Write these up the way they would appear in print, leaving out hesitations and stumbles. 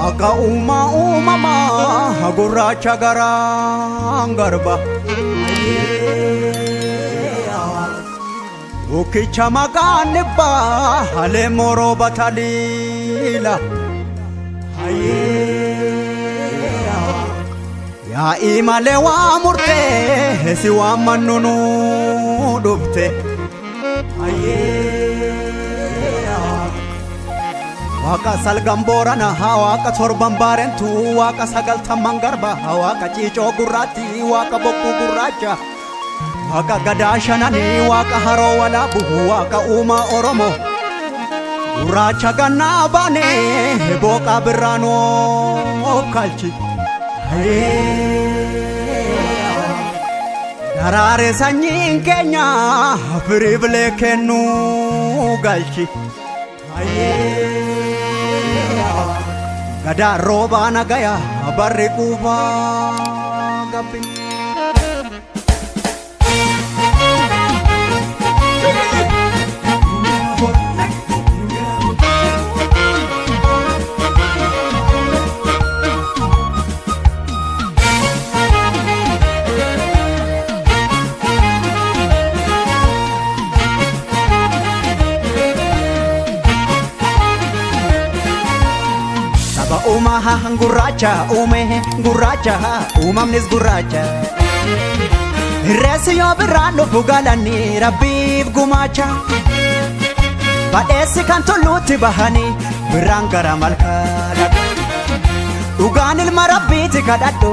Waaqa uumaa uumamaa gurraacha garaan garba. Bukkicha maqaan dhibbaa halee morooba taliila. Yaa'ii malee waa murtee si waan mannu nuu dhufte. Waaqa salgan boorana waaqa torban baarentu waaqa sagaltamman garba waaqa ciicoo gurraatti waaqa bokkuu gurraacha waaqa gadaa shananii waaqa haroo walaabu waaqa uumaa oromoo gurraacha gannaa baanee booqaa birraanoo kalchi. Daraare sanyiin keenya firii bilee kennuu galchi. Gadaa roobaa nagaya barri quufaa gabbi. Saba uumaa gurraacha uume gurraacha uumamnis gurraacha. Irreessi yoo birraan dhufu galanii rabbiif gumaacha. Badheessi kan tulluutti bahanii birraan gara malkaa dhaqu. Dhugaan ilma rabbiiti kadhadhu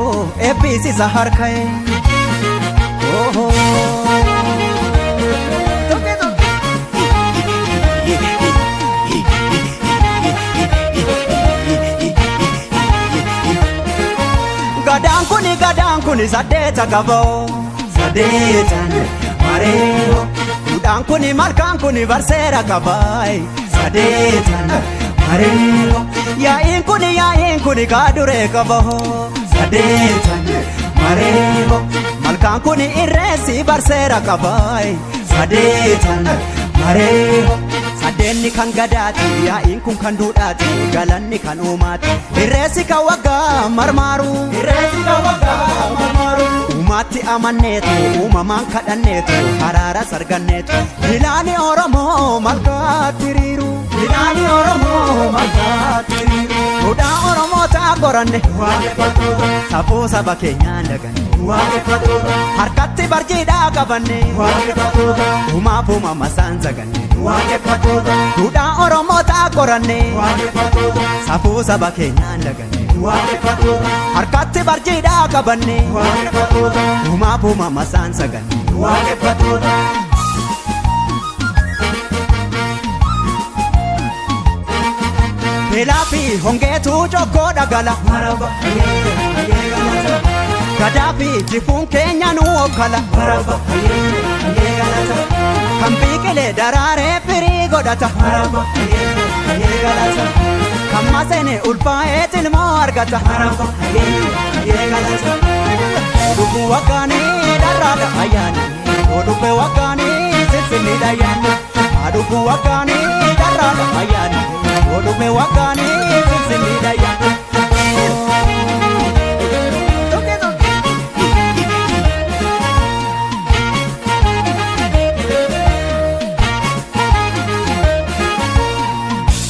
eebbisiisa harka'e. Gadaan kuni gadaan kuni saddeeta qaboo. Saddeetan mareeho. Duudhaan kuni malkaan kuni barseera qabaay. Saddeetan mareeho. Yaa'iin kuni yaa'iin kuni kaaduree qaboo. Saddeetan mareeho. Malkaan kuni irreessi barseera qabaay. Saddeetan mareeho. Saddeenni kan gadaati yaa'iin kun kan duudhaati galanni kan uumaati. Irreessi kan waggaa marmaaru. Irreessi kan waggaa marmaaru. Uumaatti amanneetu uumamaan kadhanneetu haraara sarganneetu bilaani Oromoo malkaatti hiriiru. Bilaani Oromoo malkaatti hiriiru. Duudhaa Oromoo ta'a qoranne. Waaqeffattoota. Safuu saba keenyaan daganne. Waaqeffattoota. Harkatti barjiidhaa qabanne. Waaqeffattoota. Uumaaf uumama isaan saganne. Waaqeffattoota. Duudhaa Oromoo ta'a qoranne. Waaqeffattoota. Safuu saba keenyaan daganne. Waaqeffattoota. Harkatti barjiidhaa qabanne. Waaqeffattoota. Uumaaf uumama isaan saganne. Waaqeffattoota. Beelaa fi hongeetu cokkoo dhagala. Gadaa fi jifuun keenya nu okkala. Kan biqilee daraaree firii godhata. Kan maseene ulfaa'ee tilmoo argata. Dhufu waggaanii dharraadha ayyaani. Dhufe waggaanii sinsinniidha ayyaani. Dhufu waggaanii dharraadha ayyaani. Dhufe waggaanii sinsinniidha ayyaani.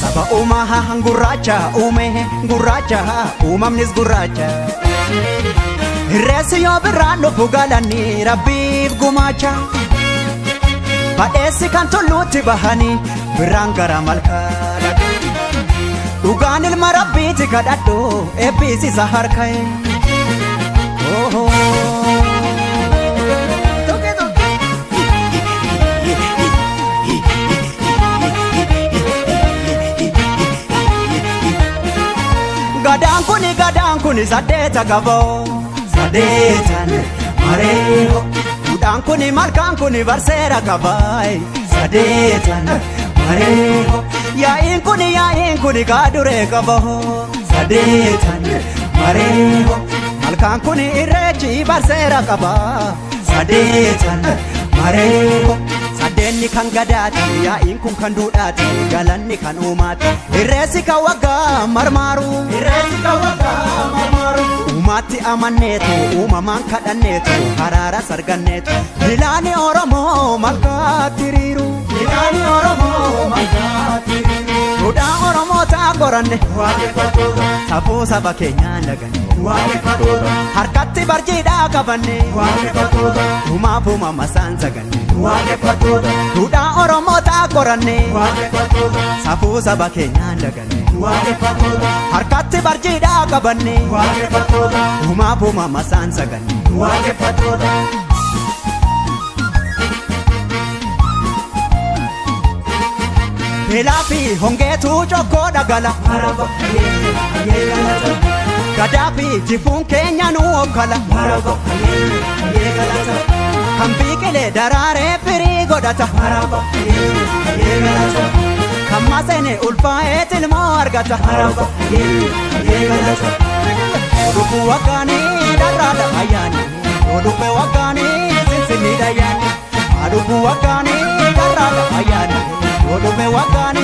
Saba uumaa gurraacha uume gurraacha uumamnis gurraacha. Irreessi yoo birraan dhufu galanii rabbiif gumaacha. Badheessi kan tulluutti bahanii birraan gara malkaa dhaqu. Dhugaan ilma rabbiiti kadhadhu eebbisiisa harka'e. Gadaan kuni gadaan kuni saddeeta qaboo. Saddeetan mareeho. Duudhaan kuni malkaan kuni barseera qabaay. Saddeetan mareeho. Yaa'iin kuni yaa'iin kuni kaaduree qaboo. Saddeetan mareeho. Malkaan kuni irreechi barseera qabaa. Saddeetan mareeho. Saddeenni kan gadaati, yaa'iin kun kan duudhaati, galanni kan uumaati. Irreessi kan waggaa marmaaru. Irreessi kan waggaa marmaaru. Uumaatti amanneetu, uumamaan kadhanneetu, haraara sarganneetu. Jilaani Oromoo malkaatti hiriiru. Jilaani Oromoo malkaatti hiriiru. Duudhaa Oromootaa qoranne. Waaqeffattoota. Safuu saba keenyaan daganne. Waaqeffattoota. Harkatti barjiidhaa qabanne. Waaqeffattoota. Uumaaf uumama isaan saganne. Waaqeffattoota. Duudhaa Oromootaa qoranne. Waaqeffattoota. Safuu saba keenyaan daganne. Waaqeffattoota. Harkatti barjiidhaa qabanne. Waaqeffattoota. Uumaaf uumama isaan saganne. Waaqeffattoota. Beelaa fi hongeetu cokkoo dhagala. Maraba ayyee ayyee galata. Gadaa fi jifuun keenya nu okkala. Maraba ayyee ayyee galata. Kan biqilee daraaree firii godhata. Maraba ayyee ayyee galata. Kan maseene ulfaa'ee tilmoo argata. Maraba ayyee ayyee galata. Odhufu waggaanii dharraadha ayyaani. Odhufe waggaanii sinsinniidha ayyaani. Adhufu waggaanii dharraadha ayyaani. Odhufe waggaanii.